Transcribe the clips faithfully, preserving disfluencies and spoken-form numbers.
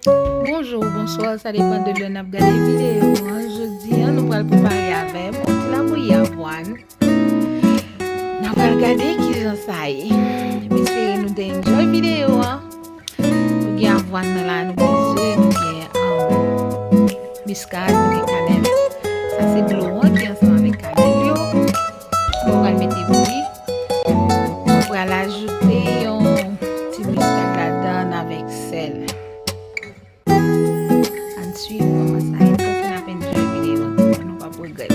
Bonjou, bonswa, sa depann de lè n ap gade videyo an. Jodi a, nou pral prepare avè m yon ti labouyi avwàn. N a pral gade kijan sa ye. M espere nou te enjoy videyo an. Nou gen avwàn nan la, nou gen ze, nou gen, um, miskad, nou gen kanèl. Sa se dlo an ki ansanm avèk kanèl yo. Nou pral mete bouyi. Nou pral ajoute yon ti miskad ladan avèk sèl. Ann swiv kòman sa ye. Panse n ap enjoy videyo an, nou p ap regrèt.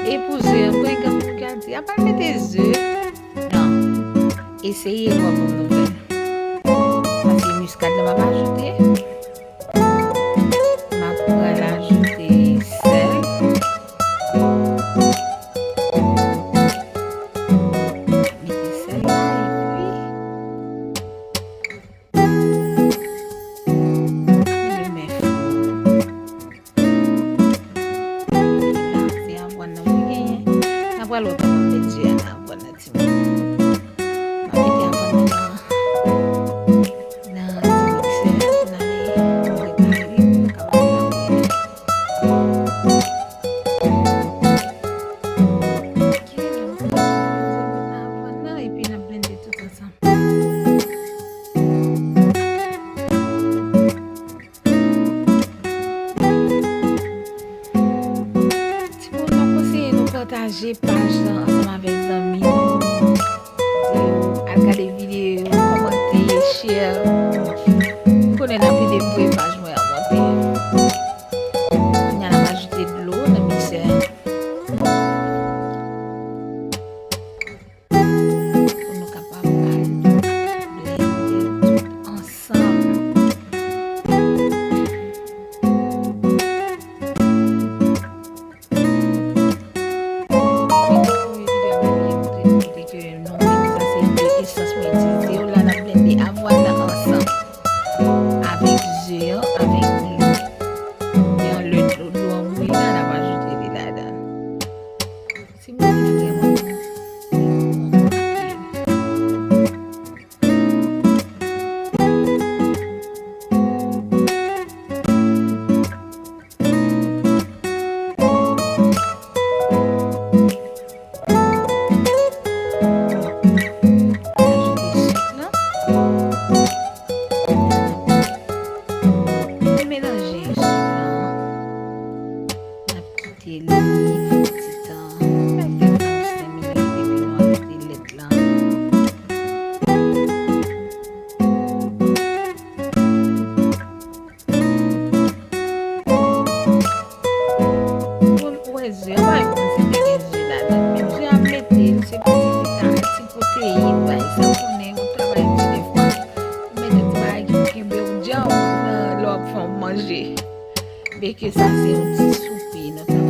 E pou ze an, mwen gen moun ki ap di, "A pa mete ze." Non. Eseye, w ap ban m nouvèl. Sa se miskad la m ap ajoute. M ap pral ajoute sèl. Mete sèl la, epi Mete men fou. Epi la, se avwàn nan mwen genyen. N a pral wè kòman m mete a nan avwàn nan, timoun. M ap mete avwàn nan nan, nan ti miksè a pou n ale prepare li pou nou kapab labouyi. Ok, la m kòmanse blende avwàn nan, epi n ap blende tout ansanm. Timoun, m ap konseye nou pataje paj lan ansanm avèk zanmi nou. Di yo al gade videyo, kòmante, share. Konnen n ap ede pou paj mwen an monte. Kounye a n ap ajoute dlo nan miksè a. Pou nou kapab al blende tout ansanm. Premye videyo a m te montre nou, kote ke nou mete sa, se de esans mwen itilize yo. La, n ap blende avwàn nan ansanm avèk ze an, avèk dlo. Oubyen lè dlo, dlo an bouyi la, n ap ajoute li ladan. Timoun, li vrèman bon. Li bon anpil. Ajoute sik la. N ap melanje sik la. N ap kite li fè ti tan. Fè kèk senk minit epi nou ajoute lèt la. Bon, ou wè ze, ou pa konn si te gen ze ladan. Menm ze a mete l, se pou ti, ti pwoteyin, bay sa, ou konnen, yon travay ti dèfwa. Ou mete ti bagay ki pou kenbe w djanm nan lè w ap fè yon manje. Byen ke sa se yon ti soupe, nou ta